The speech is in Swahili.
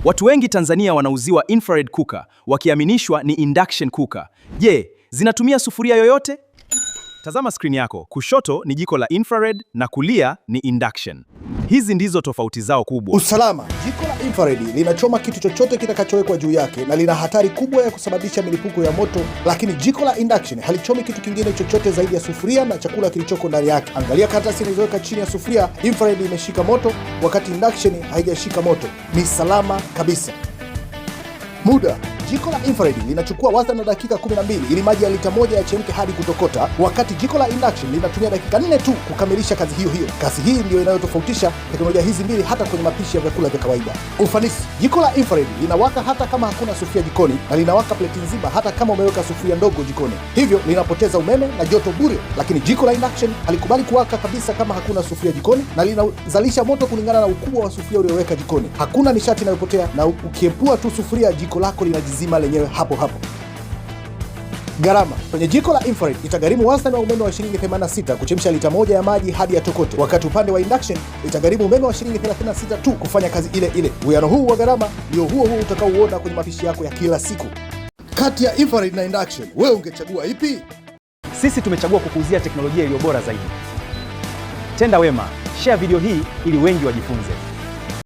Watu wengi Tanzania wanauziwa infrared cooker wakiaminishwa ni induction cooker. Je, zinatumia sufuria yoyote? Tazama skrini yako. Kushoto ni jiko la infrared na kulia ni induction. Hizi ndizo tofauti zao kubwa. Usalama. Jiko la infrared linachoma kitu chochote kitakachowekwa juu yake na lina hatari kubwa ya kusababisha milipuko ya moto, lakini jiko la induction halichomi kitu kingine chochote zaidi ya sufuria na chakula kilichoko ndani yake. Angalia karatasi ilizoweka chini ya sufuria. Infrared imeshika moto, wakati induction haijashika moto. Ni salama kabisa. Muda. Jiko la infrared linachukua wastani wa dakika 12 ili maji ya lita 1 yachemke hadi kutokota, wakati jiko la induction linatumia dakika 4 tu kukamilisha kazi hiyo hiyo. Kasi hii ndiyo inayotofautisha teknolojia hizi mbili hata kwenye mapishi ya vyakula vya kawaida. Ufanisi. Jiko la infrared linawaka hata kama hakuna sufuria jikoni na linawaka pleti nzima hata kama umeweka sufuria ndogo jikoni, hivyo linapoteza umeme na joto bure. Lakini jiko la induction halikubali kuwaka kabisa kama hakuna sufuria jikoni na linazalisha moto kulingana na ukubwa wa sufuria ulioweka jikoni. Hakuna nishati inayopotea, na ukiepua tu sufuria, jiko lako linajizima lenyewe hapo hapo. Gharama. Kwenye jiko la infrared itagharimu wastani wa umeme wa shilingi 86 kuchemsha lita 1 ya maji hadi yatokote, wakati upande wa induction itagharimu umeme wa shilingi 36 tu kufanya kazi ile ile. Uwiano huu wa gharama ndio huo huo utakaouona kwenye mapishi yako ya kila siku. Kati ya infrared na induction, wewe ungechagua ipi? Sisi tumechagua kukuuzia teknolojia iliyo bora zaidi. Tenda wema, share video hii ili wengi wajifunze.